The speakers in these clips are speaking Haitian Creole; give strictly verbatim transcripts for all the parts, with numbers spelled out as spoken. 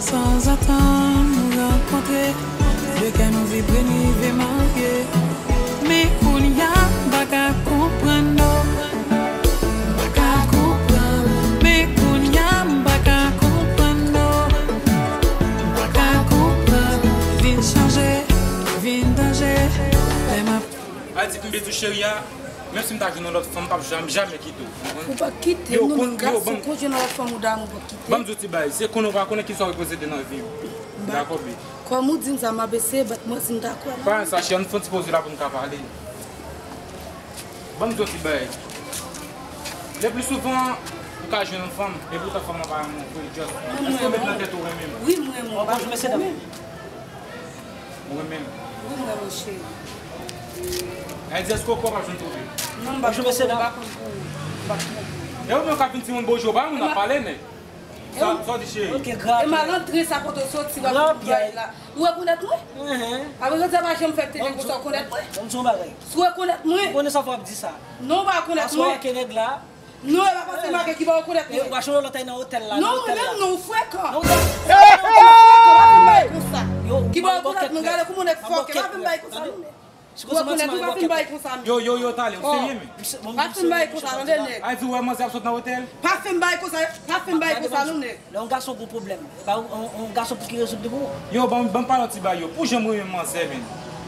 Tanzantan nou rankontre, de kè nou vibre, n rive marye. Men kounye a, m pa ka konprann, non. M pa ka konprann. Men kounye a, m pa ka konprann, non. M pa ka konprann. Vin chanje, vin danje. Lè m ap Al di m bezou cheri a, menm si m ta jwenn yon lòt fanm, m p ap janm, jamè kite w. Ou p ap kite m, non, men gason, kon jwenn yon lòt fanm ou damou, ou p ap kite. Ban m di w ti bagay, se konnen ou pa konnen kisa w reprezante nan vi m. Dakò, baby. Kòm ou di m sa, m ap eseye bat mwen si m ta kwè nan. Pa sa, cheri, ann fè yon ti poze la pou n ka pale. Ban m di w ti bagay. Le pli souvan, ou ka jwenn yon fanm, e poutan fanm nan pa renmen w vre, just. Èske w met nan tèt ou renmen m? Wi, m renmen w. Bonjou, mesye dam. Ou renmen m? Wi, m renmen w, cheri. Èl di, èske w kwè w p ap janm twonpe? Non, m p ap twonpe w, m pa konn pou ou. M p ap twonpe w. E ou menm k ap vin di moun bonjou, ou pa renmen moun ap pale, nèg? Sa, sa w di, cheri? Ok, grapi. E m al antre sa kote w soti, w ap vin bay la. Ou rekonèt mwen? Apre, jodi a pa janm fè tele konsa, ou rekonèt mwen? Ban m di w yon bagay. Si w rekonèt mwen? Ou konnen sa fè w ap di sa. Non, ou pa rekonèt mwen. Aswè a ke nèg la. Non, e pa paske m ak ki ba w rekonèt mwen. Ou pa chonje lòt ay nan otèl la, nan otèl la. Non, mwen menm non, ou frekan. Nan otèl. Ou frekan, pa vin bay konsa. Ki ba w rekonèt mwen, gade kouman w nèk fòkè, pa vin bay konsa, non, nèg. Ou rekonèt ou pa vin bay konsa, non. Yo, yo, yo, talè, ou serye, men? Pa vin bay konsa, tande, nèg. A di, ou wè manzè ap sot nan otèl? Pa vin bay konsa, pa vin bay konsa, non, nèg. Lè yon gason gon pwoblèm, e pa yon, yon, yon gason pou ki rezoud li pou ou. Yo, ban, ban m pale yon ti bagay, yo. Pou jan m renmen manzè, men.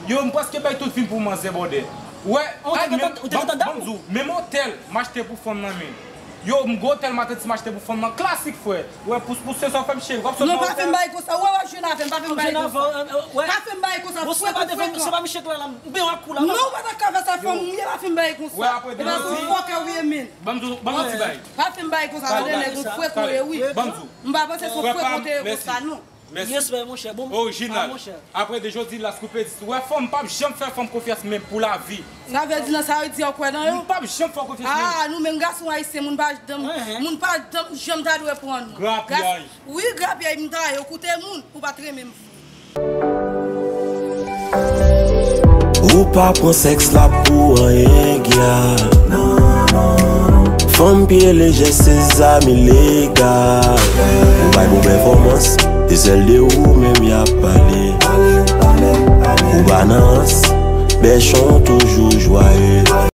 Yo, m prèske bay tout vi m pou manzè, bòdè. Ou wè, ou te gentan, ou te gentan damou. Ban m di w, menm otèl m achte pou fanm nan, men. Yo, m gon otèl maten ti m achte pou fanm nan, klasik, frè. Ou wè, pou, pou se sa w fè m cheri, w ap sot nan otèl. Non, pa fè m bay konsa, ou wè, w ap jwenn avè m, pa fè m bay konsa. Pa fè m bay konsa, frè, ou frekan. Se pa misye k la, la, m benyen ak ou la. Non, ou pa ta ka fè sa, fanm ou ye, pa fè m bay konsa. Ou wè, apre de jodi. E pa se yon fòkè ou ye, men. Ban m di w, ban m yon ti bagay. Pa fè m bay konsa, tande, nèg, ou frekan ou ye, wi. Ban m di w. M pa panse se yon frekan ou te ye konsa, non. Mèsi. Respè, monchè. Bon, orijinal. Apre de jodi, la, s koupe di, wè, fanm, m p ap janm fè fanm konfyans, men pou lavi. Sa vle di nan sa yo di, ou kwè nan yo? M p ap janm fè w konfyans, men. Ah, nou menm gason ayisyen, moun pa janm, moun pa janm, janm ta dwe pran nou. Grapyay. Wi, grapyay, m ta yo koute moun, ou pa t renmen m. Ou pa pran sèks la pou anyen, gya. Fanm pye lejè, se zam ilegal. Ou bay bon pèfòmans, e sèl de ou menm y ap pale. Ou pa nan rans, bèchon toujou jwaye.